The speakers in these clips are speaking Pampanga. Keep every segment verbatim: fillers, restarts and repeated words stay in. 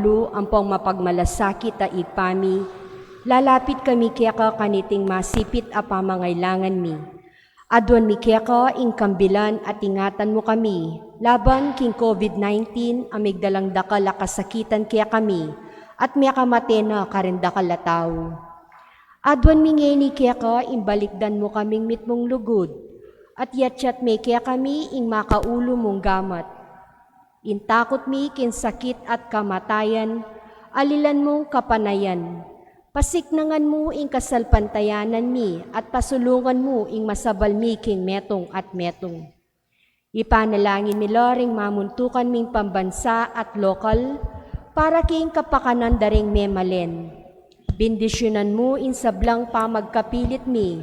Ampong mapagmalasakit a Ibpa mi, lalapit kami keka kaniting masipit a pamangailangan mi. Aduan mi keka ing kambilan at ingatan mu kami laban king COVID nineteen a migdalang dakal a kasakitan kekami at mekamate na karing dakal a tau. Aduan mi ngeni keka ing balikdan mu kaming mitmung lugud at yatyat me kekami ing makaulu mung gamat. Ing takut mi king sakit at kamatayan, alilan mung kapanayan. Pasiknangan mu ing kasalpantayanan mi at pasulungan mu ing masabal mi king metung at metung. Ipanalangin mi la ring mamuntukan ming pambansa at lokal para king kapakanan da ring memalen. Bendisyunan mu ing sablang pamagkapilit mi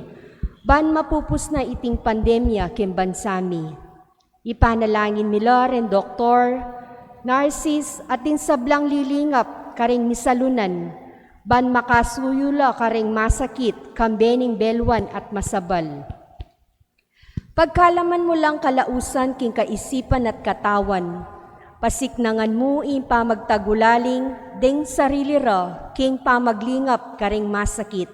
ban mapupus na iting pandemya king bansa mi. Ipanalangin mi la ring doktor, narsis, at ding sablang lilingap karing misalunan ban makasuyu la karing masakit kambe ning beluan at masabal. Pagkalaman mu lang kalausan king kaisipan at katawan, pasiknangan mu ing pamagtagulaling ding sarili ra king pamaglingap karing masakit.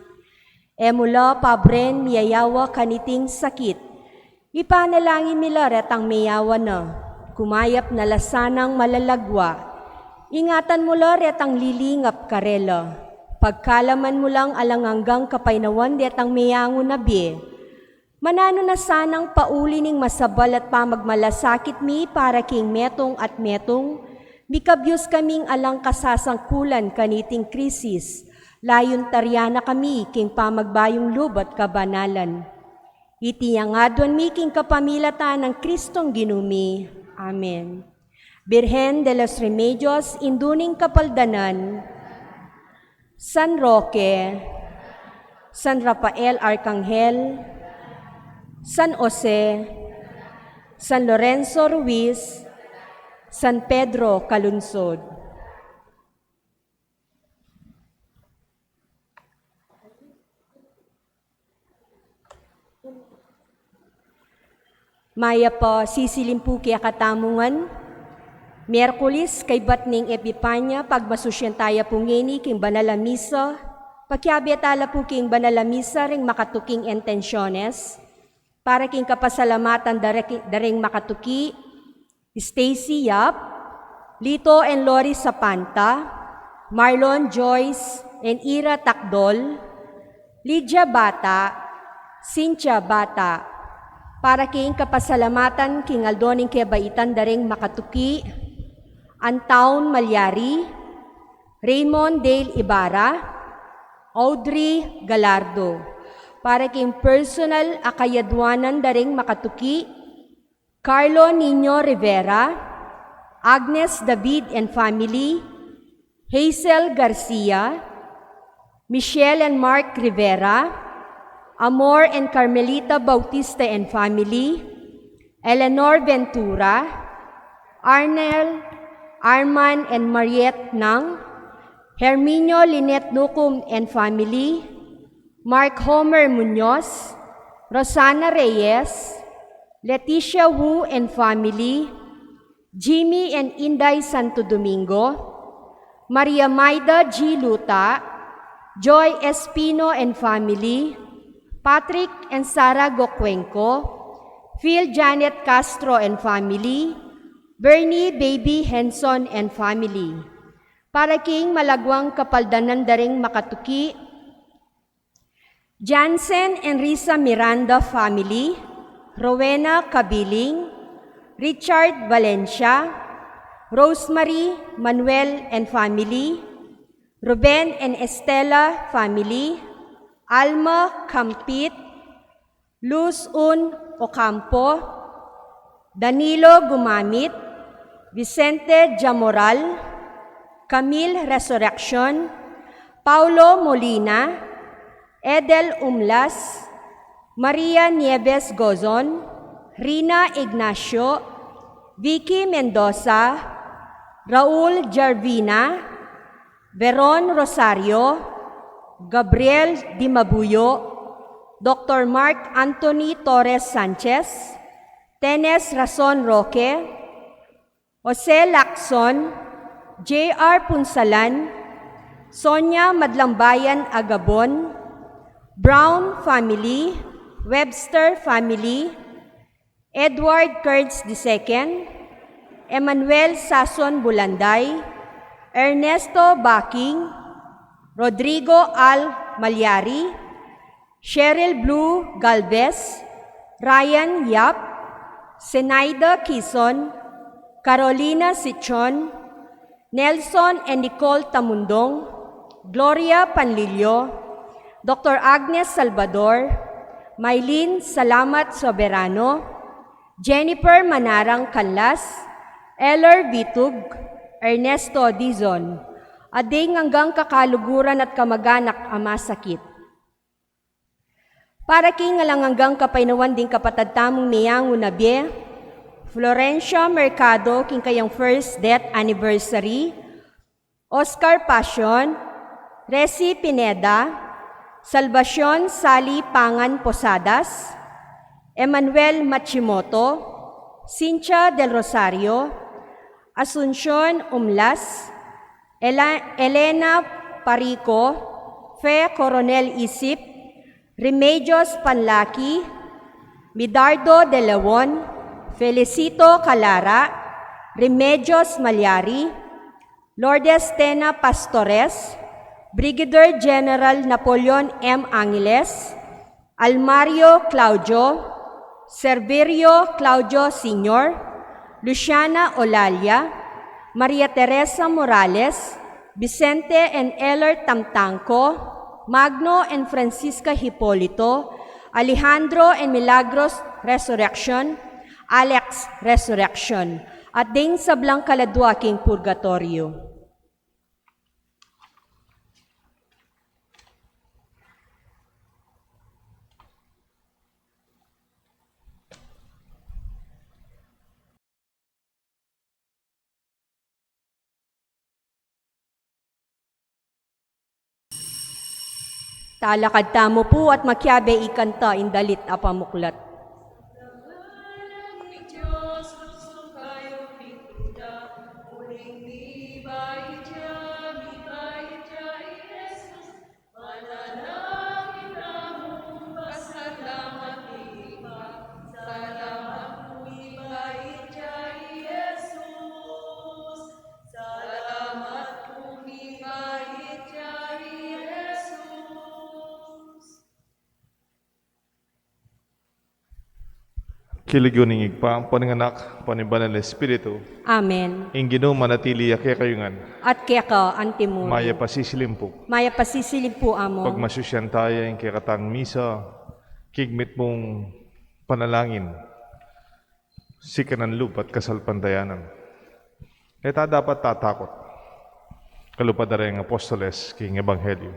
E mu la pabren miyayawa kaniting sakit. Ipanalangin mi la retang meyawa na, kumayap na la sanang malalagwa. Ingatan mu la retang lilingap karela. Pagkalaman mu lang alang anggang kapaynawan detang meyangu na bie. Mananu na sanang pauli ning masabal at pamagmalasakit mi para king metung at metung, mikabyus kaming alang kasasangkulan kaniting krisis, layun taryan na kami king pamagbayung lub at kabanalan. Iti yang aduan mi king kapamilatan nang Kristong Ginu mi. Amen. Birhen de los Remedios, Indu ning Kapaldanan, San Roque, San Rafael Arkanghel, San Jose, San Lorenzo Ruiz, San Pedro Calungsod. Mayap a sisilim pu kekatamu ngan. Miyerkules, kaybat ning Epipanya, pagmasusyan taya pu ngeni king banal a misa. Pakiabe tala pu king banal a misa ring makatuking intensyones. Para king kapasalamatan da re-, da ring makatuki, Stacy Yap, Lito and Lori Sapanta, Marlon Joyce and Ira Takdol, Lydia Bata, Cynthia Bata, para king kapasalamatan king aldo ning kebaitan da ring makatuki, Antaun Malyari, Raymond Dale Ibarra, Audrey Galardo, para king personal a kayaduanan da ring makatuki, Carlo Nino Rivera, Agnes David and family, Hazel Garcia, Michelle and Mark Rivera, Amor and Carmelita Bautista and family, Eleanor Ventura, Arnel, Arman and Mariette Nang, Herminio Lynette Nucum and family, Mark Homer Muñoz, Rosana Reyes, Leticia Wu and family, Jimmy and Inday Santo Domingo, Maria Maida G. Luta, Joy Espino and family, Patrick and Sarah Gocuenco, Phil Janet Castro and family, Bernie Baby Henson and family. Para king malagwang kapaldanan da ring makatuki, Jansen and Risa Miranda family, Rowena Cabiling, Richard Valencia, Rosemary Manuel and family, Ruben and Estela family, Alma Campit, Luz Un Ocampo, Danilo Gumamit, Vicente Jamoral, Camille Resurreccion, Paulo Molina, Edel Umlas, Maria Nieves Gozon, Rina Ignacio, Vicky Mendoza, Raul Jarvina, Veron Rosario, Gabriel Dimabuyo, Doktor Mark Anthony Torres Sanchez, Tenes Rason Roque, Jose Lacson, J R Punsalan, Sonia Madlambayan Agabon, Brown family, Webster family, Edward Kurtz the second, Emmanuel Sason Bulanday, Ernesto Baking, Rodrigo Al Malyari, Cheryl Blue Galvez, Ryan Yap, Zenaida Kison, Carolina Sichon, Nelson and Nicole Tamundong, Gloria Panlilio, Doctor Agnes Salvador, Mylene Salamat Soberano, Jennifer Manarang Canlas, Eller Vitug, Ernesto Dizon, at ding anggang kakaluguran at kamaganak a masakit. Para king alang anggang kapaynawan ding kapatad tamung meyangu na bie, Florencia Mercado, king kayang first death anniversary, Oscar Pasion, Resi Pineda, Salvacion Sally Pangan Posadas, Emmanuel Machimoto, Cynthia Del Rosario, Asuncion Umlas, Ela-, Elena Parico, Fe Coronel Isip, Remedios Panlaki, Midardo de Leon, Felicito Calara, Remedios Malyari, Lourdes Tena Pastores, Brigadier General Napoleon M. Angeles, Almario Claudio, Servirio Claudio Senior, Luciana Olalia, Maria Teresa Morales, Vicente and Eller Tamtangco, Magno and Francisca Hipolito, Alejandro and Milagros Resurrection, Alex Resurrection, at ding sablang kaladua king purgatorio. Talakad tamu pu at makiabe ikanta ing dalit a pamuklat. Manalangin tamu, pasalamat mi ka. Salamat pu mi ka, Jesus. Salamat pu mi ka, Jesus. King lagyu ning Ibpa, ampo ning Anak, ampo ning Banal a Espiritu. Amen. Ing Ginu manatili ya kekayu ngan. At keka antimurin. Mayap a sisilimpu. Mayap a sisilimpu, Among. Pagmasusyan taya ing kekatang misa, king mitmung panalangin, sikanan lub at kasalpantayanan. E ta dapat tatakut. Kalupa da reng apostoles king Ebanghelyo.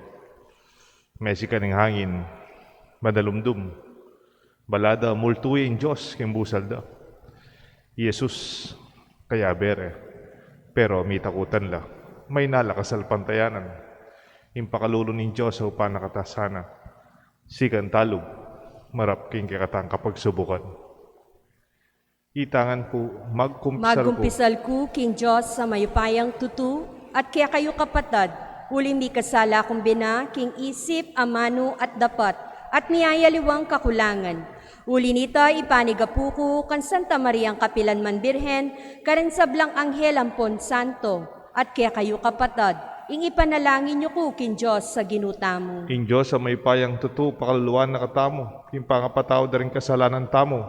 Mesikan ing hangin, manalumdum. Bala da multu ing Dios king busal da. I Jesus kayabe re, pero mitakutan la. Mayna la kasalpantayanan. Ing pakalulu ning Dios a upana kata sana. Sikan ta lub, marap king kekatang kapagsubukan. Ita ngan pu, magkumpisal ku. Magkumpisal ku king Dios a mayupayang tutu, at kekayu kapatad, uling mikasala kung bina king isip, amanu at dapat, at miyayaliwang kakulangan. Uli nita, ipanigapu ku kang Santa Mariang kapilan man Birhen, karing sablang anghel ampon santo, at kekayu kapatad, ing ipanalangin yu ku king Dios a Ginu tamu. Ing Dios a mayupayang tutu, pakaluluan na katamu, king pangapatawad da ring kasalanan tamu,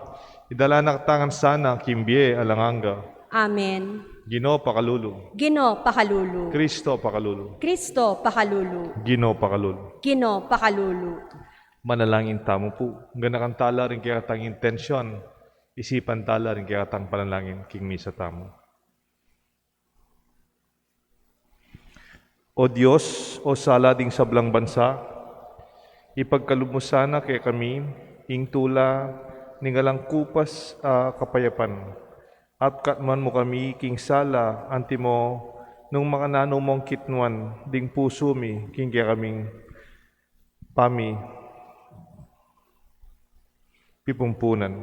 idala na kata ngan sana king bie alang angga. Amen. Ginu pakalulu. Ginu pakalulu. Kristo pakalulu. Kristo pakalulu. Ginu pakalulu. Ginu pakalulu. Manalangin tamu pu. Ganakan tala ring kekatang intensyon, isipan tala ring kekatang panalangin king misa tamu. O Dios, o sala ding sablang bansa, ipagkalub mu sana kekami ing tula ning alang kupas a kapayapan, at katmuan mu kami king sala antimo nung makananu mung kitnuan ding pusu mi king kekaming pami pipumpunan.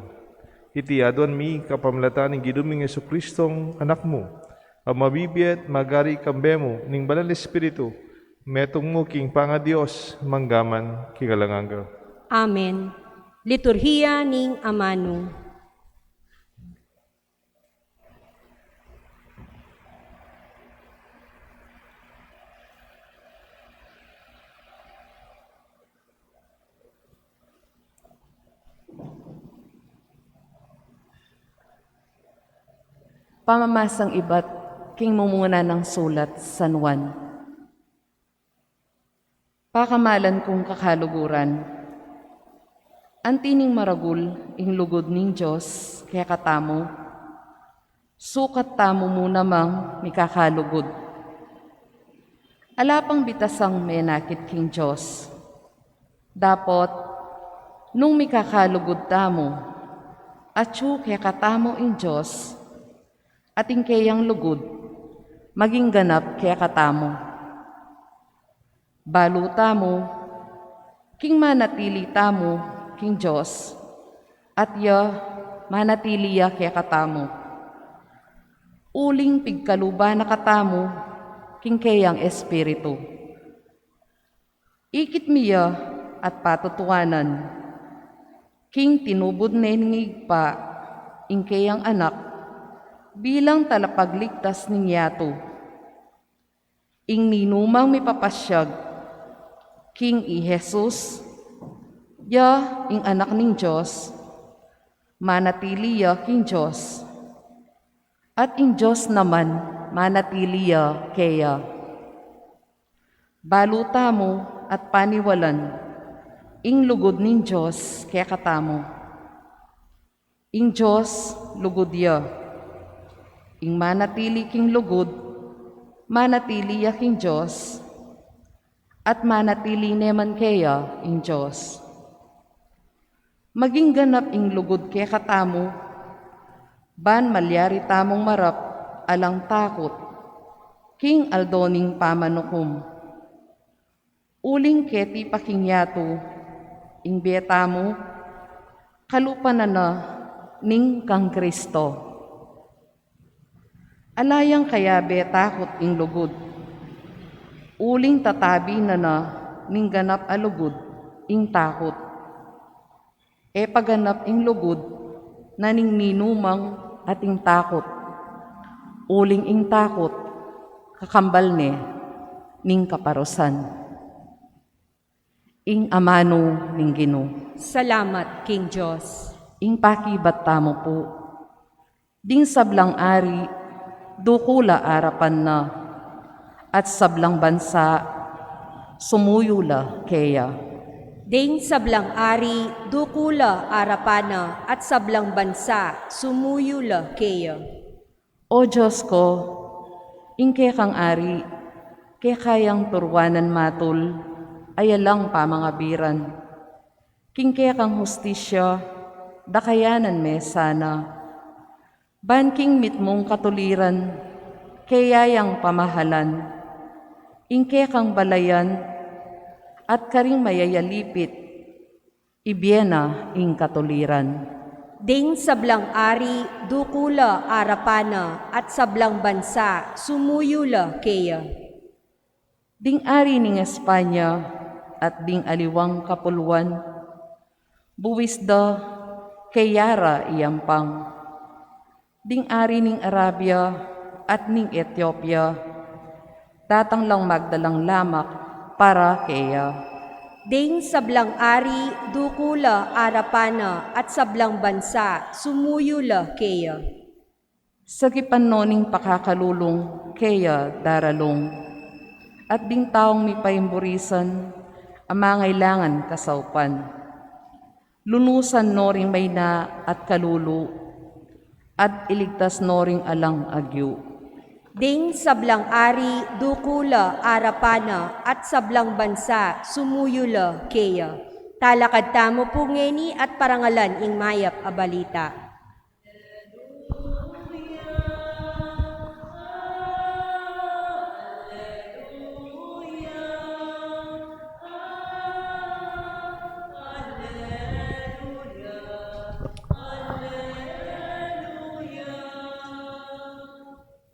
Iti aduan mi kapamilatan ning Ginu ming Jesucristong Anak mu, a mabibie at magari kambe mu ning Banal Espiritu, metung mu king pangaDios, mangga man king alang angga. Amen. Liturhiya ning Amanu. Pamamasang ibat king mumuna nang sulat San Juan. Pakamalan kung kakaluguran, anti ning maragul ing lugud ning Dios kekatamu, sukat tamu mu namang mikakalugud. Ala pang bitasang menakit king Dios. Dapot, nung mikakalugud tamu, atyu kekatamu ing Dios, at ing keyang lugud maging ganap kekatamu. Balu tamu king manatili tamu king Dios, at ya manatili ya kekatamu. Uling pigkaluban na katamu king keyang Espiritu. Ikit mi ya at patutuanan, king tinubud ne ning Ibpa ing keyang Anak bilang talapagligtas ning yatu. Ing ninumang mipapasyag king i Jesus, ya ing Anak ning Dios, manatili ya king Dios, at ing Dios naman manatili ya keya. Balu tamu at paniwalan ing lugud ning Dios kekatamu. Ing Dios lugud ya. Ing manatili king lugud, manatili ya king Dios, at manatili ne man keya ing Dios. Maging ganap ing lugud kekatamu, ban malyari tamung marap alang takut king aldo ning pamanukum. Uling keti pa king yatu ing bie tamu, kalupa na na ning kang Kristo. Ala yang kayabe takut ing lugud, uling tatabi na na ning ganap a lugud ing takut. E pa ganap ing lugud na ning ninumang ating takut, uling ing takut kakambal ne ning kaparusan. Ing amanu ning Ginu. Salamat king Dios. Ing pakibat tamu pu. Ding sablang ari, duku la arapan na, at sablang bansa, sumuyu la keya. Ding sablang ari, duku la arapan na, at sablang bansa, sumuyu la keya. O Dios ko, ing kekang ari, keka yang turuanan matul, a yalang pamangabiran. King kekang hustisya, dakayanan me sana. Ban king mitmung katuliran, keya yang pamahalan, ing kekang balayan, at karing mayayalipit, ibie na ing katuliran. Ding sablang ari, duku la arapan na, at sablang bansa, sumuyu la keya. Ding ari ning Espanya at ding aliwang kapulwan, buwis da keya ra iyampang. Ding ari ning Arabia at ning Etiopia, datang lang magdalang lamak para keya. Ding sablang ari, duku la arapan na, at sablang bansa, sumuyu la keya. Sagipan no ning pakakalulung keya daralung, at ding taung mipaimburisan a mangailangan kasaupan. Lunusan no ring maina at kalulu, at iligtas no ring alang agyu. Ding sablang ari, duku la arapan na, at sablang bansa, sumuyu la keya. Talakad tamu pu ngeni at parangalan ing mayap a balita.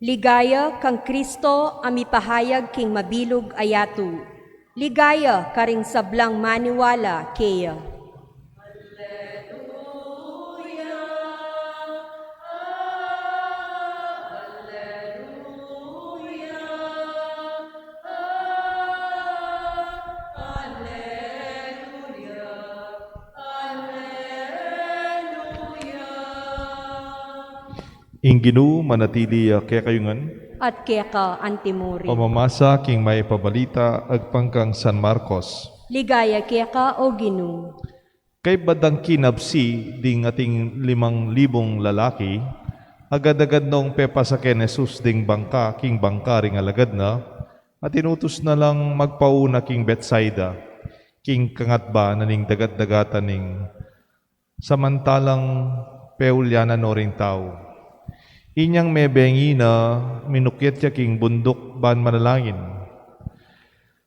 Ligaya kang Kristo a mipahayag king mabilug a yatu. Ligaya karing sablang maniwala keya. Ing Ginu manatili ya kekayu ngan. At keka antimurin. Pamamasa king Mayap a Balita agpang kang San Marcos. Ligaya keka, O Ginu. Kaybat dang kinabsi ding ating limang libung lalaki, agad-agad nong pepasa ken Jesus ding bangka king bangka ring alagad na, at inutus na lang magpauna king Betsaida, king kangatba na ning dagat-dagatan ning samantalang peulyanan no ring tau. Inyang mebengi na, minukyat ya king bunduk ban manalangin.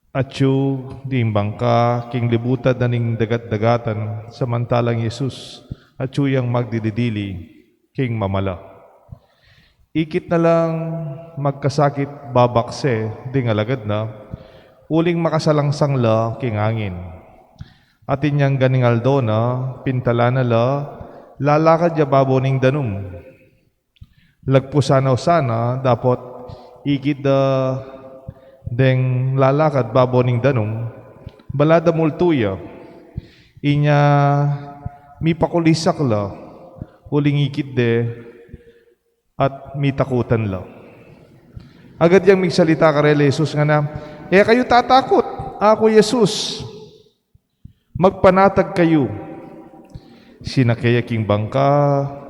Atyu ding bangka king libutan na ning dagat-dagatan, samantalang i Jesus atyu yang magdili-dili king mamala. Ikit na lang magkasakit babakse ding alagad na, uling makasalangsang la king angin. At inyang ganing aldo na, pintalan na la, lalakad ya babo ning danum. Lagpusan na sana, dapot ikit da deng lalakad babo ning danum, bala da multu ya. Inya mipakulisak la, uling ikit de, at mitakutan la. Agad yang migsalita karela i Jesus ngana, "E kayu tatakut, aku i Jesus. Magpanatag kayu." Sinake ya king bangka,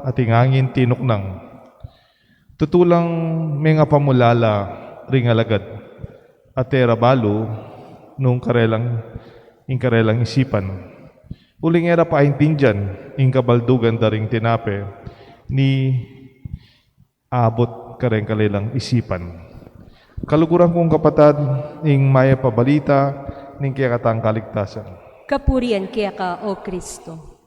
at ing angin tinuknang. Tutu lang mengapamulala ring alagad, at e ra balu nung karelang, ing karelang isipan. Uling e ra paintindian ing kabaldugan da ring tinape ni abut kareng kalelang isipan. Kaluguran kung kapatad, ing Mayap a Balita ning kekatang kaligtasan. Kapurian keka, O Kristo.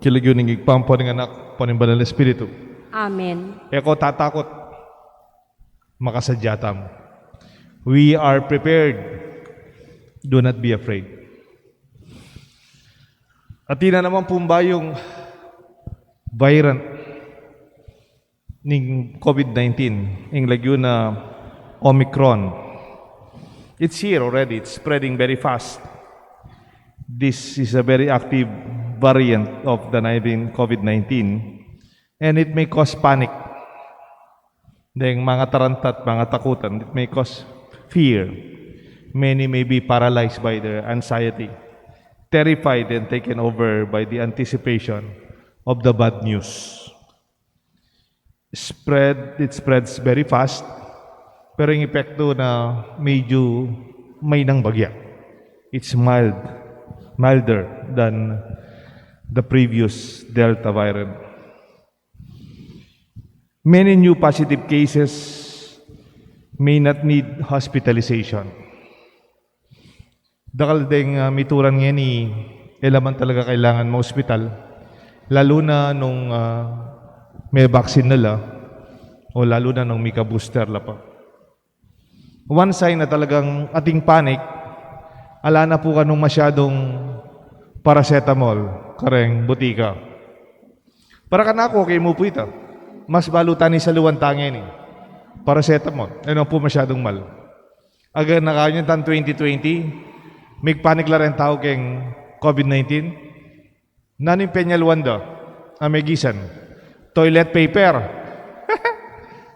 King lagyu ning Ibpa, ampo ning Anak, ampo ning Banal a Espiritu. Amen. E ko tatakut. Makasadya tamu. We are prepared. Do not be afraid. Atin na naman pung bayung variant ning COVID nineteen, ing lagyu na Omicron. It's here already. It's spreading very fast. This is a very active variant of the nineteen, COVID nineteen, and it may cause panic. Deng mangatarantat, mangatakutan, it may cause fear. Many may be paralyzed by their anxiety, terrified and taken over by the anticipation of the bad news. Spread, it spreads very fast, pero ing epekto na medyu mainang bagya. It's mild, milder than the previous Delta variant. Many new positive cases may not need hospitalization. Dakal deng, ah, mituran ngeni, e la man talaga kailangan ma-hospital, lalu na nung, ah, me-vaccine na la, o lalu na nung mika-booster la pa. One sign na talagang ating panic, ala na pu kanung masyadung paracetamol kareng butika. Para kanaku, okay mu pu ita. Mas balu tang saluan ta ngeni, paracetamol. E no pu masyadung mal. Aga na kanyan tang twenty twenty, migpanic la reng tau keng COVID nineteen. Nanu ing penyaluan da a megisan? Toilet paper.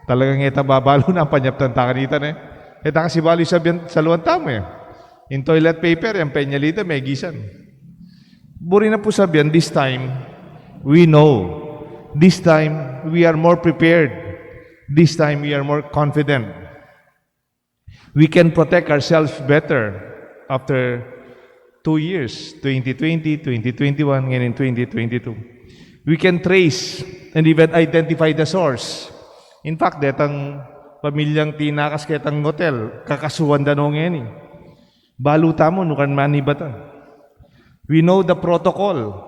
Talagang e ta babalu na panyaptan ta kanita, ne? E ta kasi balu ing sabian, saluan tamu, e. Ing toilet paper, yang penyali da, megisan. Buri na pu sabian, this time, we know. This time, we are more prepared. This time, we are more confident. We can protect ourselves better. after two years, twenty twenty, twenty twenty-one, ngeni twenty twenty-two. We can trace and even identify the source. In fact, detang pamilyang tinakas ketang hotel, kakasuan da no ngeni. Balu tamu, nukan manibatan. We know the protocol.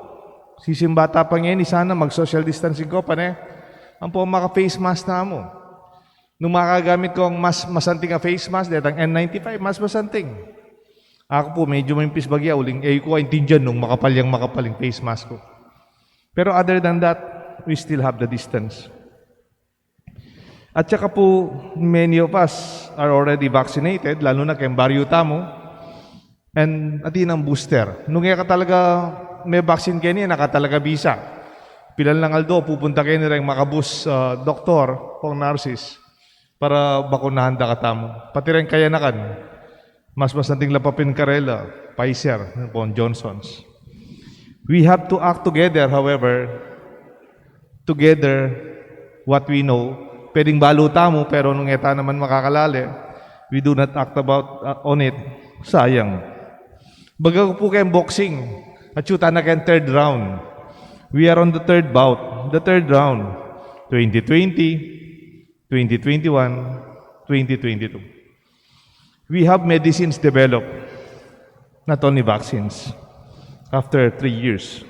Sisimba ta pa ngeni, sana mag-social distancing ko pa, ne? Ampo maka-face mask tamu. Nung makagamit kong mas masanting a face mask, detang N ninety-five, mas masanting. Aku pu, medyo manipis bagya, uling e ku aintindian nung makapal yang makapal ing face mask ku. Pero other than that, we still have the distance. At saka pu, many of us are already vaccinated, lalu na keng baryu tamu. And atin ang booster. Nung e ka talaga me-vaccine keni, e na ka talaga bisa. Pilan lang aldo, pupunta keni reng makabus, ah, doktor o nurses para bakunahan da katamu. Pati reng kayanakan, mas masanting la pa pin karela, Pfizer, o Johnson's. We have to act together, however, together what we know. Pwedeng balu tamu, pero nung e ta naman makakalale, we do not act about, uh, on it. Sayang. Baga ku pu keng boxing, atyu ta na keng third round. We are on the third bout, the third round. Twenty twenty, twenty twenty-one, twenty twenty-two. We have medicines developed, not only vaccines, after three years.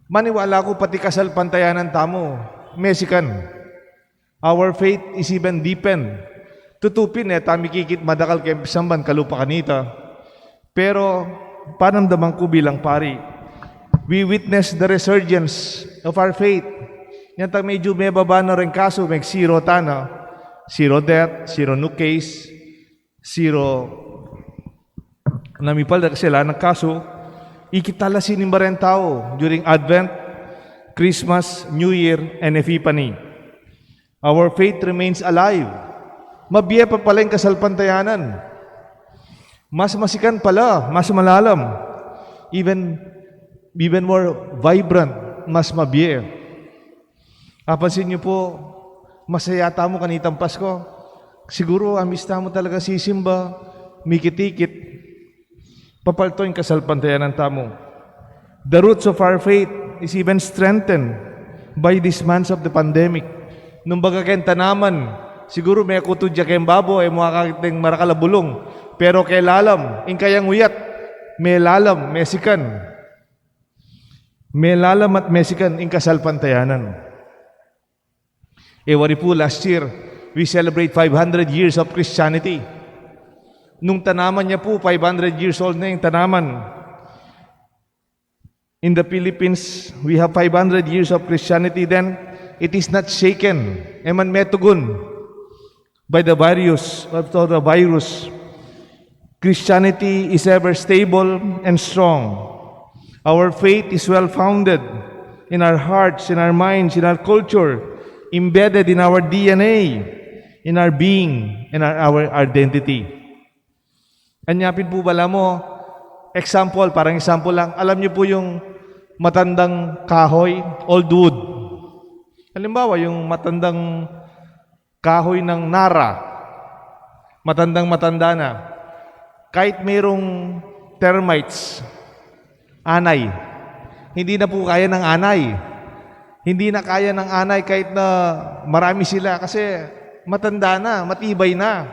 Maniwala ku pati kasalpantayanan tamu, mesikan. Our faith is even deepened. Tutu pin, e ta mikikit madakal keng pisamban kalupa kanita. Pero, panamdaman ku bilang pari, we witness the resurgence of our faith. Yantang medyu mebaba na reng kasu, meg-zero ta na. Zero death, zero new case, zero na mipalda kasi ala nang kasu. Ikit ta la sinimba reng tau during Advent, Christmas, New Year, and Epiphany. Our faith remains alive. Mabie pa pala ing kasalpantayanan. Mas masikan pala, mas malalam. Even, even more vibrant, mas mabie. Apansin niyo po, masaya tamu kanitang Pasko. Siguro, ambis tamu talaga sisimba, mikit-ikit, papalto ing kasalpantayanan tamu. The roots of our faith is even strengthened by these months of the pandemic. Nung baga keng tanaman, siguro mekutud ya keng babo, e mu akakit deng marakal a bulung. Pero keng lalam, ing kayang uyat, melalam, mesikan. Melalam at mesikan ing kasalpantayanan. E wari pu, last year, we celebrate five hundred years of Christianity. Nung tanaman ya pu, five hundred years old na ing tanaman. In the Philippines, we have five hundred years of Christianity, then it is not shaken. E man metugun by the virus, or the virus. Christianity is ever stable and strong. Our faith is well founded in our hearts, in our minds, in our culture, embedded in our D N A, in our being, in our, our identity. Anya pin pu bala mo, example, parang example lang, alam niyo po yung matandang kahoy, old wood. Halimbawa, yung matandang kahoy ng nara, matandang-matanda na, kahit mayroong termites, anay, hindi na po kaya ng anay. Hindi na kaya ng anay kahit na marami sila kasi matanda na, matibay na.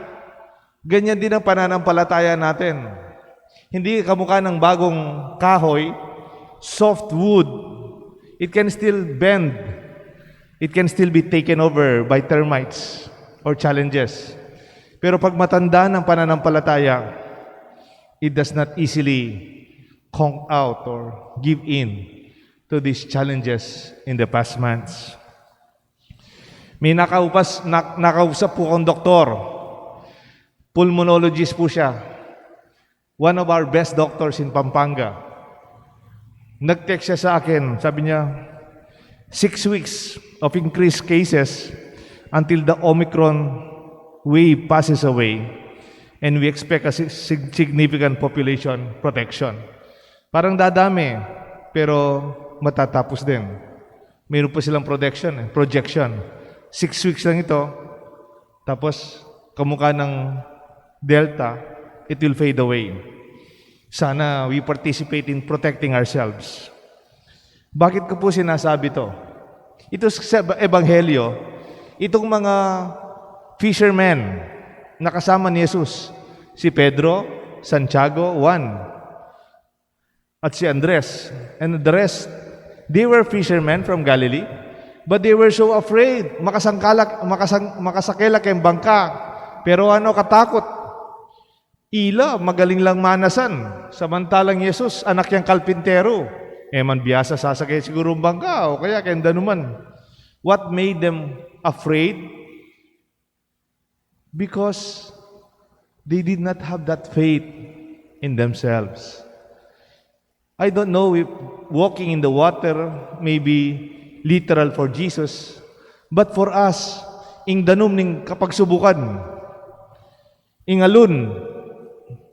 Ganyan din ang pananampalataya natin. Hindi kamukha ng bagong kahoy, soft wood, it can still bend. It can still be taken over by termites or challenges. Pero pag matanda ng pananampalataya, it does not easily conk out or give in to these challenges in the past months. May nakaupas, nak, nakausap po akong doktor. Pulmonologist po siya. One of our best doctors in Pampanga. Nag-text siya sa akin, sabi niya, "Six weeks of increased cases until the Omicron wave passes away, and we expect a si-, sig-, significant population protection." Parang dadami, pero matatapos din. Meron pa silang protection, eh, projection. Six weeks lang ito, tapos kamukha ng Delta, it will fade away. Sana we participate in protecting ourselves. Bakit ko po sinasabi to? Ito sa Ebanghelyo, itong mga fishermen na kasama ni Jesus, si Pedro, Santiago, Juan, at si Andres, and the rest, they were fishermen from Galilee, but they were so afraid. Makasangkala, makasang-, makasakela keng bangka. Pero ano, katakot. Ila, magaling lang manasan. Samantalang Jesus, anak yang kalpintero. E man biasa sasake sigurung bangka, o kaya keng danuman. What made them afraid? Because they did not have that faith in themselves. I don't know if walking in the water may be literal for Jesus, but for us, ing danum ning kapagsubukan, ing alun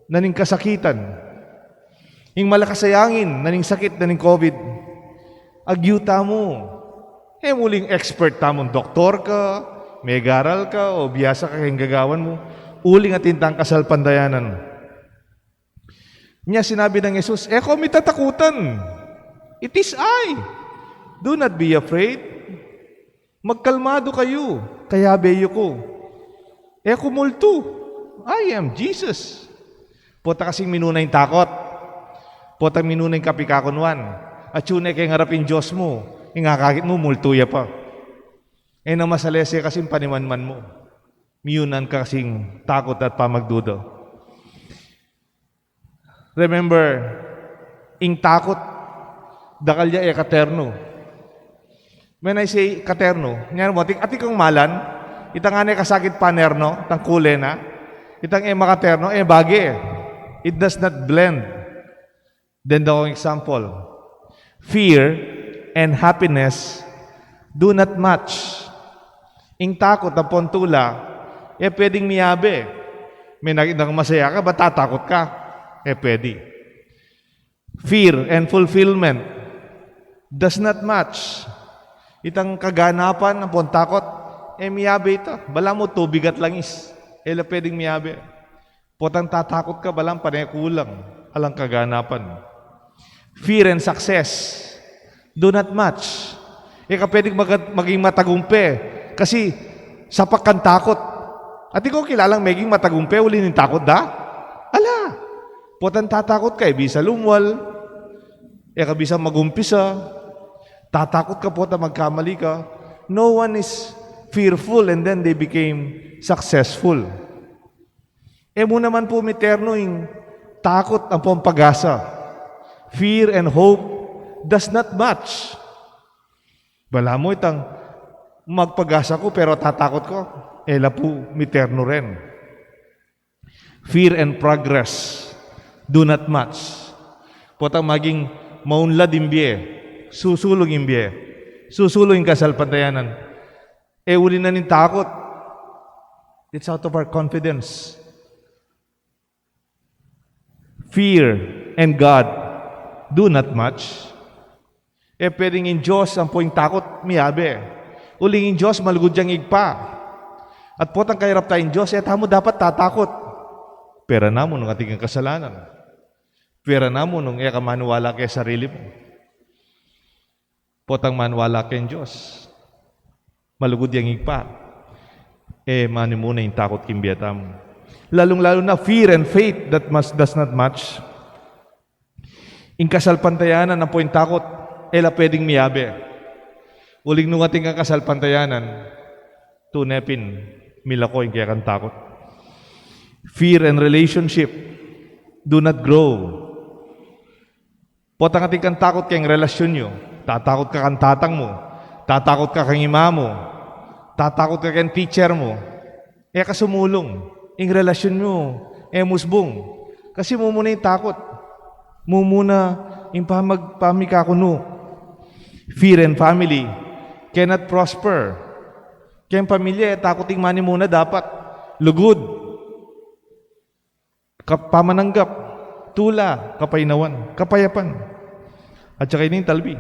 na ning kasakitan, ing malakas a angin na ning sakit na ning COVID, agyu tamu. E uling expert tamung doktor ka, megaral ka, o biasa ka keng gagawan mu, uling atin tang kasalpantayanan. Nya sinabi nang Jesus, "E ko mitatakutan. It is I. Do not be afraid. Magkalmadu kayu, kayabe yu ku. E ku multu. I am Jesus." Pota kasing minuna ing takot. Pota minuna ing kapikakunuan. Atyu ne keng arap ing Dios mu, ing akakit mu, multu ya pa. E na masalese kasing panimanman mu. Miyunan ka kasing takot at pamagduda. Remember, ing takot, dakal ya e katernu. When I say katernu, nyan mo, atin, atin kang malan, itang ane kasakit panerno, itang kule na, itang e makaterno, e bage. It does not blend. Then the example, fear and happiness do not match. Ing takot ampong tula, e pwedeng miyabe. Menakit nang masaya ka, ba't tatakot ka? E pwede. Fear and fulfillment does not match. Itang kaganapan ampong takot, e miyabe ita. Balamu tubig at langis, e la pwedeng miyabe. Potang tatakot ka, balamu pane kulang, alang kaganapan. Fear and success do not match. E ka pwedeng maga-, maging matagumpe kasi sapak kang takot. Atin kung kilalang meging matagumpe uli ning takot da? Ala! Potang tatakot ka, e bisa lumwal, e ka bisa magumpisa. Tatakot ka potang magkamali ka. No one is fearful and then they became successful. E mu naman pu miternu ing takot ampong pag-asa. Fear and hope does not match. Balamu itang magpag-asa ku pero tatakot ku, e la pu miternu ren. Fear and progress do not match. Potang maging maunlad ing bie, susulung ing bie, susulung ing kasalpantayanan. E uli na ning takot. It's out of our confidence. Fear and God do not match. E pwedeng ing Dios ampo ing takot miyabe. Uling ing Dios malugud yang Ibpa. At potang kairap ta ing Dios, e tamu dapat tatakot. Pera namu nung atin kang kasalanan. Pera namu nung e ka maniwala keng sarili mu. Potang maniwala keng Dios, malugud yang Ibpa, e manimuna ing takot king bie tamu. Lalung-lalu na fear and faith that must, does not match. Ing kasalpantayanan ampo ing takot, e la pwedeng miyabe. Uling nung atin kang kasalpantayanan, tune pin milako ing kekang takot. Fear and relationship do not grow. Potang atin kang takot keng relasyun yu. Tatakot ka kang tatang mu. Tatakot ka kang ima mu. Tatakot ka keng teacher mu. E ka sumulung. Ing relasyun yu e musbung. Kasi mumuna ing takot. Mumuna ing pamag-, pamikakunu. Fear and family cannot prosper. Keng pamilya, e takot ing manimuna dapat. Lugud. Kap-, pamananggap, tula, kapaynawan, kapayapan. At saka ining talbi,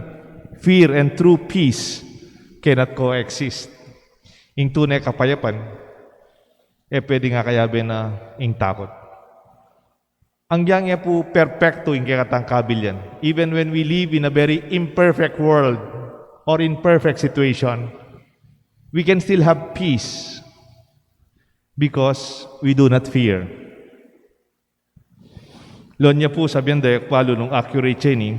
fear and true peace cannot coexist. Ing tune kapayapan, e pwedeng akayabe na ing takot. Agyang e pu perpektu ing kekatang kabilyan. Even when we live in a very imperfect world or imperfect situation, we can still have peace because we do not fear. Lawen ya pu, sabian da, e ku palu nung accurate ya ini,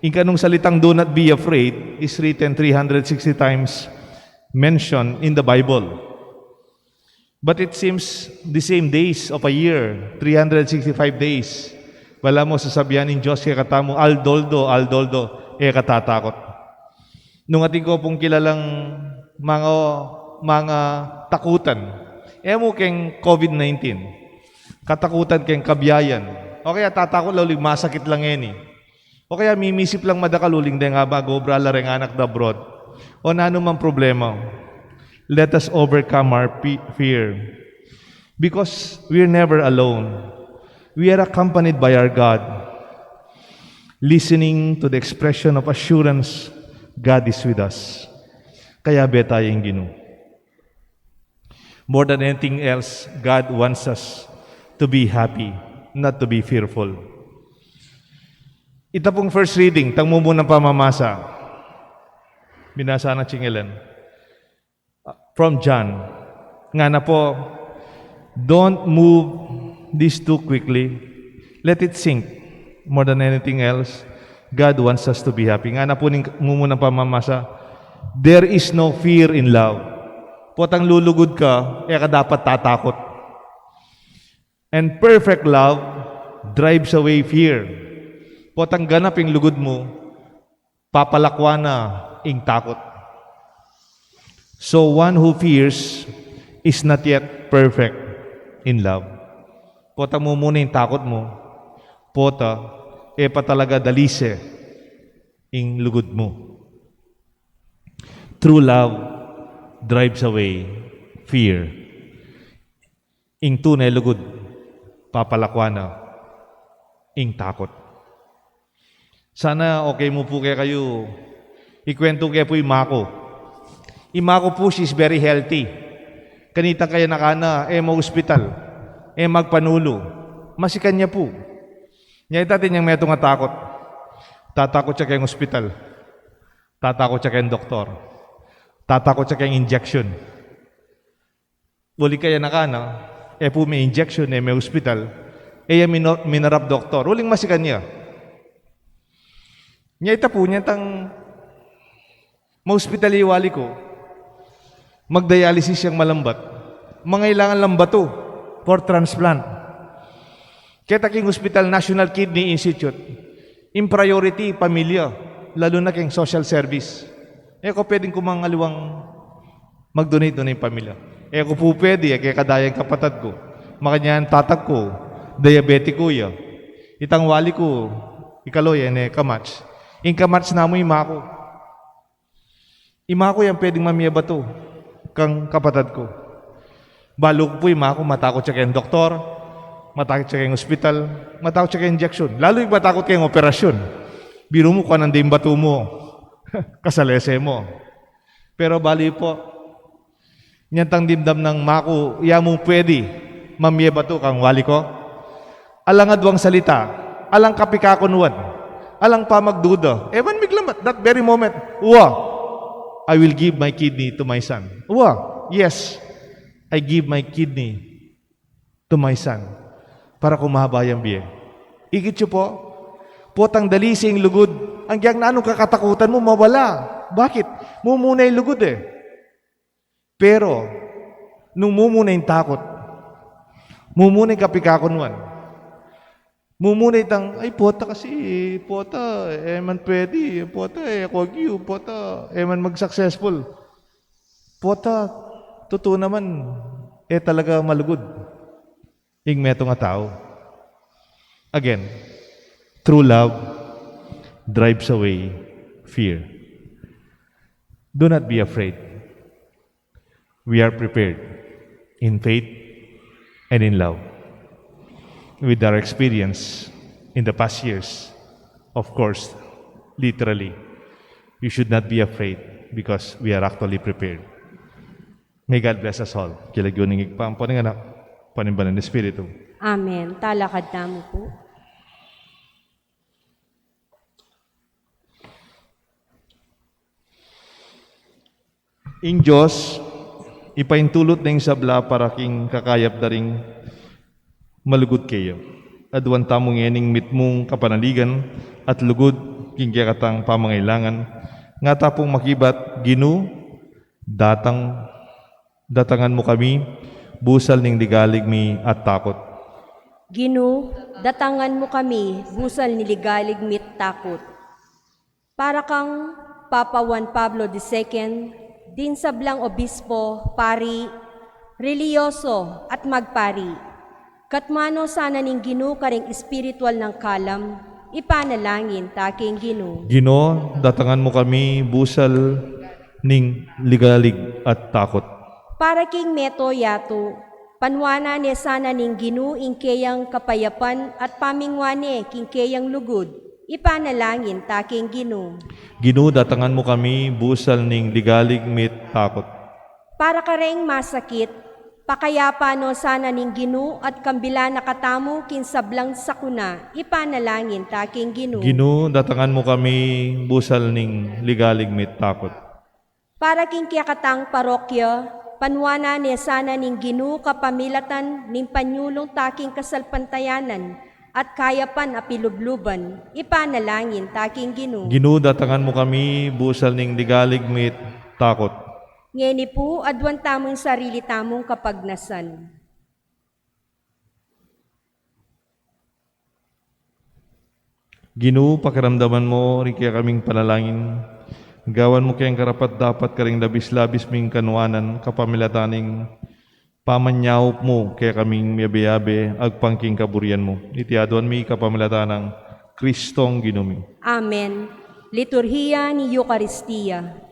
ing kanung salitang "Do not be afraid" is written three hundred sixty times, mentioned in the Bible. But it seems the same days of a year, three hundred sixty-five days. Balamu sasabian ning Dios kekatamu, aldo-aldo, aldo-aldo, e ka tatakut. Nung atin ku pung kilalang mga, mga takutan, e mu keng COVID nineteen, katakutan keng kabiayan, o kaya tatakut la uling masakit la ngeni, o kaya mimisip lang madakal uling deng aba, gobra la reng anak da abroad, o nanu mang problema. Let us overcome our pe-, fear. Because we're never alone. We are accompanied by our God. Listening to the expression of assurance, God is with us. Kayabe taya ing Ginu. More than anything else, God wants us to be happy, not to be fearful. Ita pung first reading, tang mumunang pamamasa, binasa na chingilan. From John. Ngana pu, don't move this too quickly. Let it sink. More than anything else, God wants us to be happy. Ngana pu ning mumunang pamamasa, there is no fear in love. Potang lulugud ka, e ka dapat tatakut. And perfect love drives away fear. Potang ganap ing lugud mu, papalakwan na ing takut. So one who fears is not yet perfect in love. Potang mumuna ing takut mu, pota, e pa talaga dalise ing lugud mu. True love drives away fear. Ing tune lugud, papalakwan na ing takut. Sana okay mu pu kekayu, ikwentu ke pu i maku. I maku pu, she's very healthy. Kanitang kayanakan na, e ma-hospital, e magpanulu. Masikan ya pu. Nya ita, atin yang metung a takut. Tatakut ya keng hospital. Tatakut ya keng doktor. Tatakut ya keng injection. Uling kayanakan na, e pu me-injection, e me-hospital, e ya mino-, minarap doktor, uling masikan ya. Nya ita pu, nya itang ma-hospital ya i wali ku, mag-dialysis yang malambat, mangailangan lang batu for transplant. Keta king hospital, National Kidney Institute, ing priority, pamilya, lalu na king social service. E ku pwedeng kumang aliwang mag-donate-donate ing pamilya. E ku pu pwede, e kekadaya ing kapatad ku. Makanyan tatag ku, diabetiku ya. Itang wali ku, ikalo ya, e ne ka-match. Ing ka-match namu i maku. I maku yang pwedeng mamie batu kang kapatad ku. Balu ku pu i maku, matakut ya keng doktor, matakut ya keng hospital, matakut ya keng injection. Lalu ing matakut keng operasyon. Biru mu, kuanan de ing batu mu, kasalese mu. Pero bale pu, nya itang dimdam nang maku, ya mu pwede mamie batu kang wali ku. Alang aduang salita, alang kapikakunuan, alang pamagduda. E man miglambat, that very moment, "Wa, I will give my kidney to my son." "Wa, yes, I give my kidney to my son para kumaba yang bie." Ikit yu pu, potang dalise ing lugud, agyang nanu kang kakatakutan mu, mawala. Bakit? Mumuna ing lugud e. Pero nung mumuna ing takut, mumuna ing kapikakunuan, mumuna itang, "Ay, pota kasi, pota, e man pwede, pota, e ku agyu, pota, e man mag-successful, pota, tutu naman, e talaga malugud ing metung a tau." Again, true love drives away fear. Do not be afraid. We are prepared in faith and in love. With our experience in the past years, of course, literally, you should not be afraid because we are actually prepared. May God bless us all. King lagyu ning Ibpa, ampo ning Anak, ampo ning Banal a Espiritu. Amen. Talakad tamu pu. Ing Dios, ipaintulut na ing sabla para king kakayap da ring malugud kaya. Aduan tamu ngening mitmung kapanaligan at lugud king kekatang pamangailangan. Nga ta pung makibat, Ginu, datang, datangan mu kami, busal ning ligalig mi at takut. Ginu, datangan mu kami, busal ning ligalig mi at takut. Para kang Papa Juan Pablo the Second, ding sablang obispo, pari, relihiyoso, at magpari. Katmuan no sana ning Ginu karing espiritual nang kalam, ipanalangin ta king Ginu. Ginu, datangan mu kami, busal ning ligalig at takut. Para king mabilug a yatu, panwanan ne sana ning Ginu ing keyang kapayapan at paminguan ne king keyang lugud, ipanalangin ta king Ginu. Ginu, datangan mu kami, busal ning ligalig mi at takut. Para kareng masakit, pakayapan no sana ning Ginu at kambilan na katamu king sablang sakuna, ipanalangin ta king Ginu. Ginu, datangan mu kami, busal ning ligalig mi at takut. Para king kekatang parokya, panwanan ne sana ning Ginu kapamilatan ning panyulung ta king kasalpantayanan at kayapan a pilubluban, ipanalangin ta king Ginu. Ginu, datangan mu kami, busal ning ligalig mi at takut. Ngeni pu, aduan tamu ing sarili tamung kapagnasan. Ginu, pakiramdaman mu ring kekaming panalangin. Gawan mu keng karapat-dapat karing labis-labis ming kanuanan, kapamilatan ning pamanyaup mu kekaming miyabe-yabe agpang king kaburian mu. Iti aduan mi kapamilatan nang Kristong Ginu mi. Amen. Liturhiya ning Eukaristia.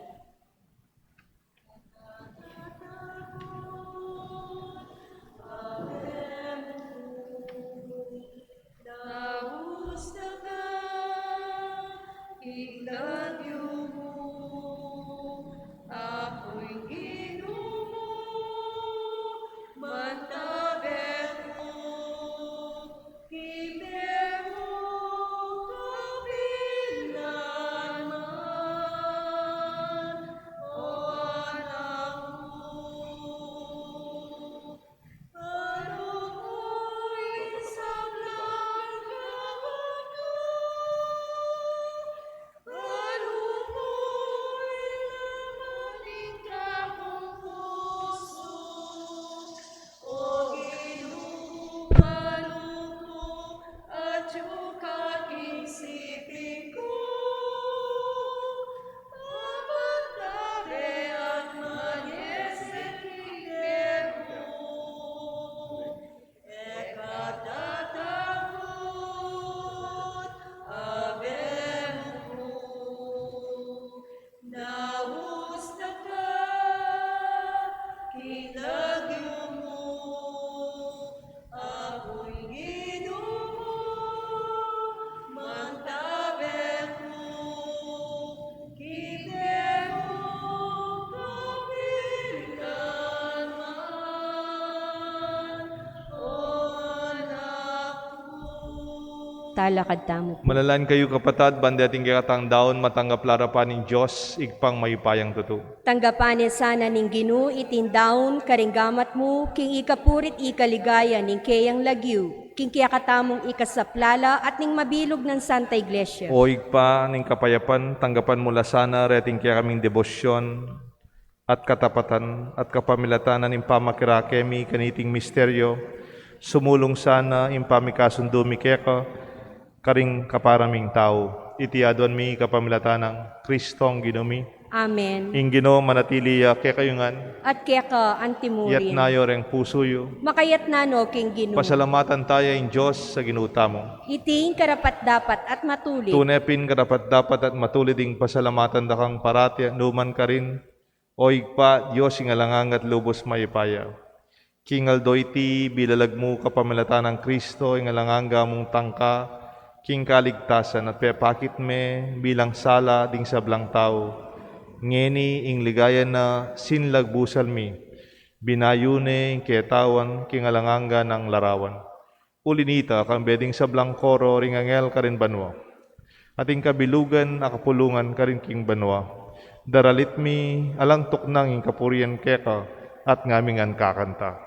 Talakad tamu. Manalangin kayu, kapatad, ban deting kekatang daun matanggap la ning Dios, Ibpang mayupayang tutu. Tanggapan ne sana ning Ginu iting daun karing gamat mu, king ikapuri't ikaligaya ning keyang lagyu, king kekatamung ikasaplala at ning mabilug nang Santa Iglesia. O Ibpa ning kapayapan, tanggapan mu la sana reting kekaming debosyon at katapatan at kapamilatan ning pamakirake mi kaniting misteryo, sumulung sana ing pamikasundu mi keka karing kapara ming tau. Iti aduan mi kapamilatan nang Kristong Ginu mi. Amen. Ing Ginu manatili ya kekayu ngan. At keka antimurin. Iyatas yu reng pusu yu. Makayatas no king Ginu. Pasalamatan taya ing Dios a Ginu tamu. Iti ing karapat-dapat at matulid. Tune pin karapat-dapat at matulid ing pasalamatan da kang parati at nukarin man, O Ibpa, Dios ing alang angga at lubus mayupaya. King aldo iti, bilalag mu kapamilatan nang Kristo, ing alang angga mung tangka, king kaligtasan at pepakit me bilang sala ding sablang tau. Ngeni ing ligaya na sinlag busal mi, binayu ne ing ketawan king alang angga nang larawan. Uli nita, kambe ding sablang koro ring anghel karin banua, at ing kabilugan a kapulungan karin king banua, Daralit mi alang tuknang ing kapurian keka at ngaming ngan kakanta.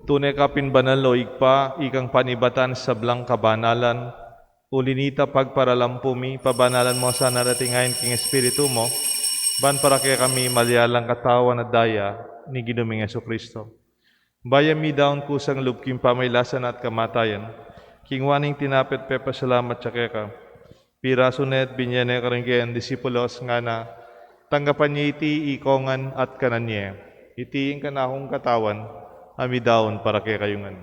Tune ka pin banal, o Ibpa, ikang panibatan sablang kabanalan. Uli nita, pagparalampu mi, pabanalan mo sana reting ain king Espiritu mo, ban para kekami malyari lang katawan at daya ning Ginu ming Jesucristo. Bayu mi daun kusang lub king pamailasan at kamatayan, kingwa ne ing tinape at pepasalamat ya keka, pirasu ne at binye ne karing kayang disipulos, ngana: Tanggapan ye iti ikongan at kanan ye. Iti ing kanakung katawan, a midaun para kekayu ngan.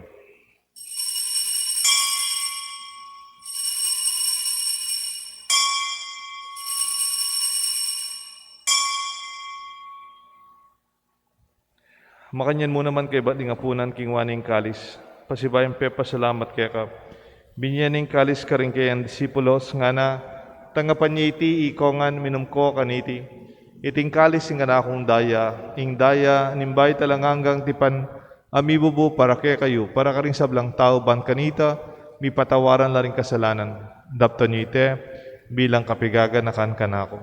Makanyan mu naman kaybat ding apunan, kingwa ne ing kalis, pasibayu yang pepasalamat keka, binye ne ing kalis karing kayang disipulos, ngana: Tanggapan ye iti ikongan, minum ko kaniti. Iti ing kalis ning kanakung daya, ing daya ning bayu at alang anggang tipan, a mibubu para kekayu, para karing sablang tau, ban kanita mipatawaran la ring kasalanan. Daptan yu iti bilang kapaganakan kanaku.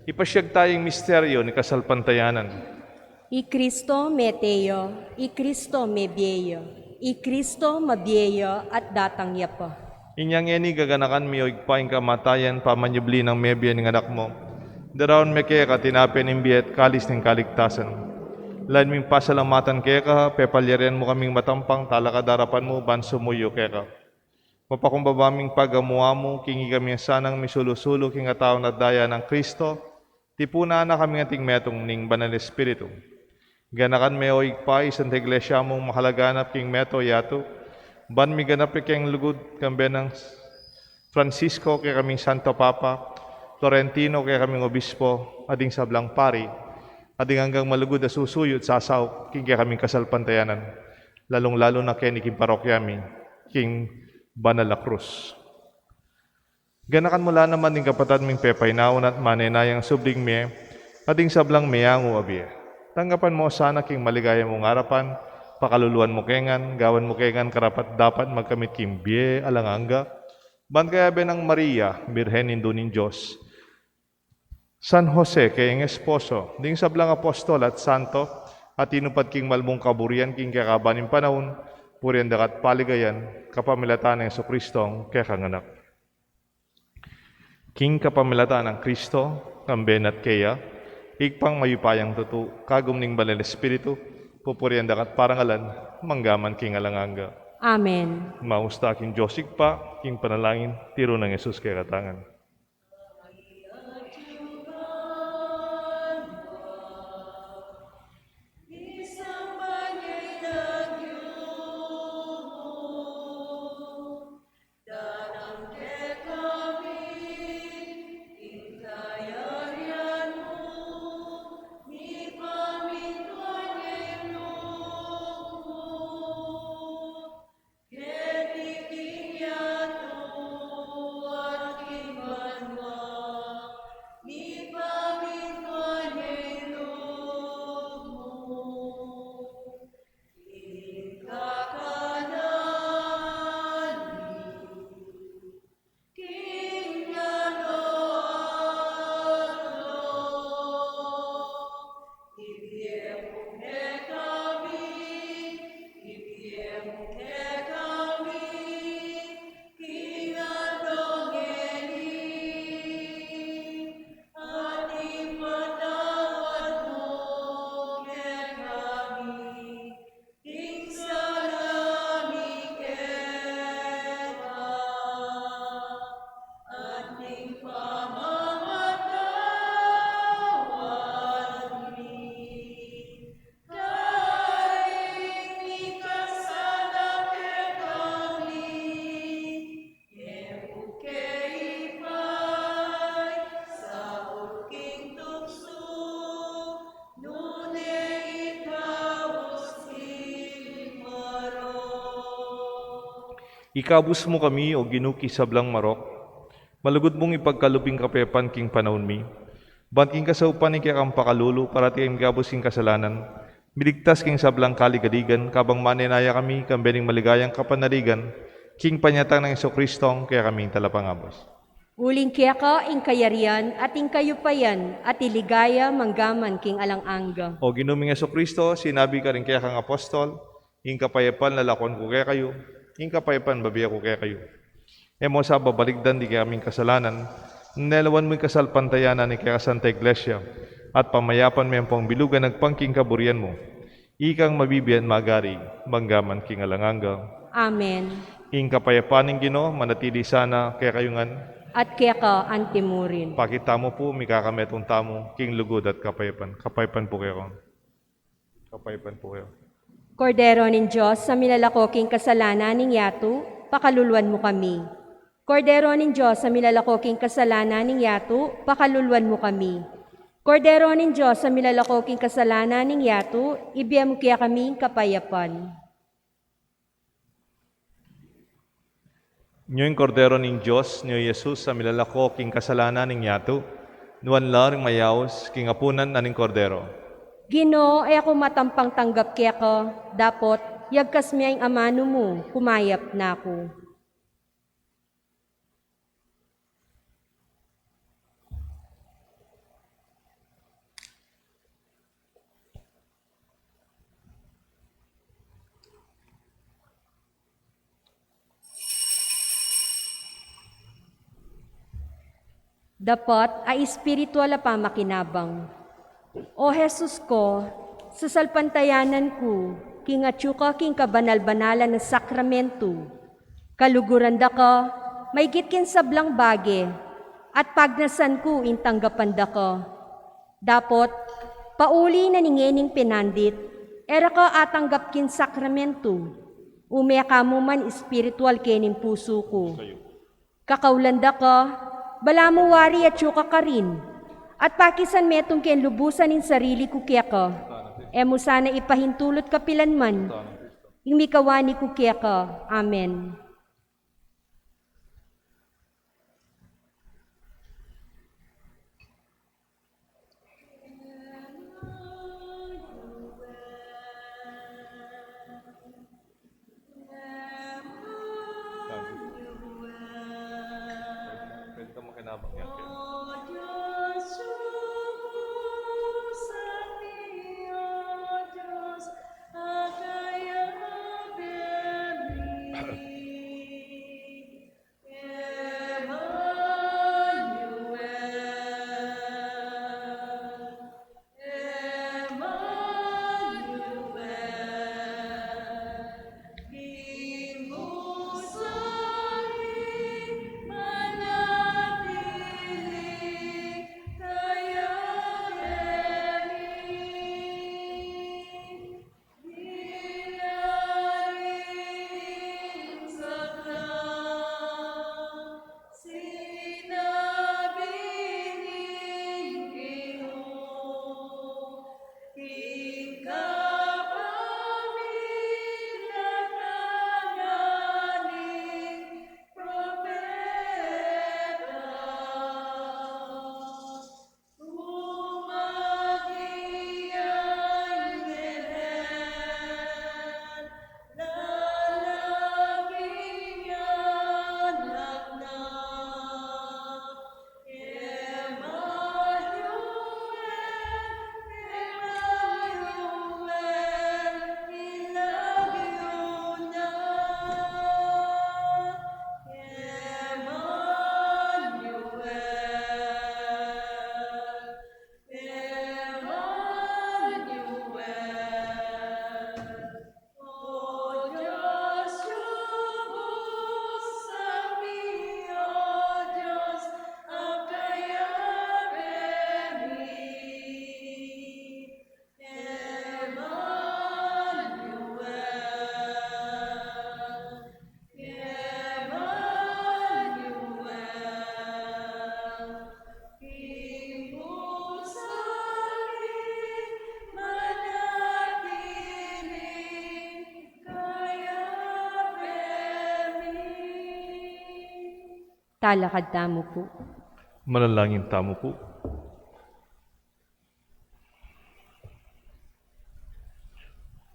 Ipasyag taya ing misteryu ning kasalpantayanan. I Kristo mete ya, i Kristo mebie ya, i Kristo mabie ya at datang ya pa. Inya ngeni gaganakan mi, o Ibpa, ing kamatayan pamanyubli nang mebie ning Anak mu. Daraun mi keka tinape ning bie at kalis ning kaligtasan. Lalu ming pasalamatan keka, pepalyarian mu kaming matampang talakad king arapan mu ban sumuyu keka. Mapakumbaba ming pagamu-amu king ikami sanang misulu-sulu king katawan at daya nang Kristo, tipunan na kami ngan king metung ning Banal Espiritu. Ganakan me, o Ibpa, i Santa Iglesia mung makalaganap king meto yatu, ban miganap ya king lugud kambe nang Francisco, kekaming Santo Papa, Florentino, kekaming Obispo, at ding sablang pari, at ding anggang malugud a susuyu at sasaup king kekaming kasalpantayanan, lalung-lalu na keni king parokya mi king Banal a Krus. Ganakan mu la naman ding kapatad ming pepainawa na at manenayang subling mie, at ding sablang meangu a bie. Tanggapan mu sana king maligaya mung arapan, pakaluluan mu ke ngan, gawan mu ke ngan karapat-dapat magkamit king bie alang angga, ban kayabe nang Maria, Birhen Indu ning Dios, San Jose, kayang esposo, ding sablang apostol at santo, a tinupad king mal mung kaburian king kekaban ning panaun, purian da ka at paligayan, kapamilatan nang Jesucristong kekang Anak. King kapamilatan nang Kristo, kambe na at keya, Ibpang mayupayang tutu, kagum ning Banal Espiritu, pupurian da ka at parangalan, mangga man king alang angga. Amen. Maus ta king Dios Ibpa, king panalangin tiru nang Jesus kekatang ngan. Ikabus mu kami, O Ginu, king sablang marok. Malugud mung ipagkalub ing kapayapan king panaun mi. Ban king kasaupan ning kekang pakalulu, parati kaming ikabus king kasalanan, miligtas king sablang kaligaligan, kabang manenaya kami kambe ning maligayang kapanaligan, king panyatang nang Jesucristo, kekaming Talapangabus. Uling keka ing kayarian, at ing kayupayan, at ing ligaya, manggaman king alang angga. O Ginu ming Jesucristo, sinabi karing kekang apostol, ing kapayapan lalakwan ku kekayu, ing kapayapan bibie ku kekayu. E mu sa babalikdan ding kekaming kasalanan, nune lawan mu ing kasalpantayanan ning kekang Santa Iglesia, at pamayapan me ampong bilugan agpang king kaburian mu. Ikang mabibie at magari, manggaman king alang angga. Amen. Ing kapayapan ning Ginu, manatili sana kekayu ngan. At keka anti murin. Pakit tamu pu, mikakametung tamu king lugud at kapayapan. Kapayapan pu kekayu. Kapayapan pu kekayu. Kordero ning Dios, a milalako king kasalanan ning yatu, pakaluluan mu kami. Kordero ning Dios, a milalako king kasalanan ning yatu, pakaluluan mu kami. Kordero ning Dios, a milalako king kasalanan ning yatu, ibie mu kekami ing kapayapan. Nyo ing Kordero ning Dios, nyo i Jesus, a milalako king kasalanan ning yatu, nuan la ring mayaus king apunan na ning Kordero. Ginu, e ku matampang tanggap keka, dapot yagkas me ing amanu mu, kumayap na ku. Dapot a espiritual a pamakinabang. O Jesus ku, sasalpantayanan ku king atyu ka king kabanal-banalan a sakramentu. Kaluguran da ka maigit king sablang bage, at pagnasan ku ing tanggapan da ka. Dapot, pauli na ning ngening pinandit, e ra ka atanggap king sakramentu, ume ka mu man espiritual kening pusu ku. Kakaulan da ka, balamu wari atyu ka karin, at pakisan metung keng lubusan ing sarili ku keka, e mu sana ipahintulut kapilan man, ing mikawani ku keka. Amen. Pwede ka makinabang yan, Ken. Talakad tamu pu. Manalangin tamu pu.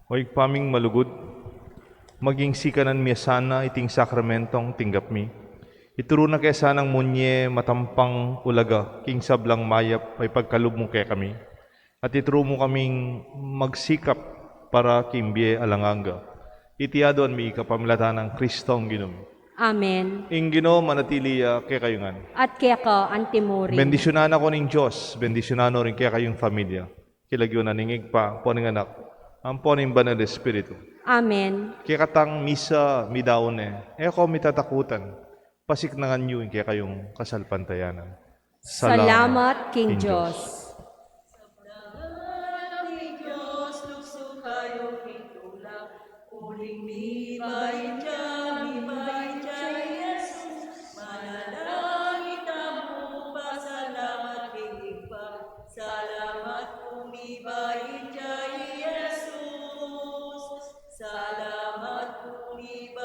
O Ibpa ming malugud, maging sikanan mi sana iting sakramentong tinggap mi. Ituru na ke sanang munye matampang ulaga king sablang mayap a ipagkalub mu kekami. At ituru mu kaming magsikap para king bie alang angga. Iti aduan mi ika pamilatan nang Kristong Ginu mi. Amen. Ing Ginu manatili ya kekayu ngan. At keka antimurin. Bendisyunan na kayu ning Dios, bendisyunan no rin kekayung familia. King lagyu na ning Ibpa, ampo ning Anak, ampo ning Banal Espiritu. Amen. Kekatang misa midaun ne, e ko mitatakutan, pasiknangan yu ing kekayung kasalpantayanan. Salamat king Dios. Salamat king Dios, luksu kayu king tulang, uling mibait ya, mibait ya i Jesus. Manalangin tamu, pasalamat king Ibpa. Salamat pu, mibait ya i Jesus. Salamat pu, mibait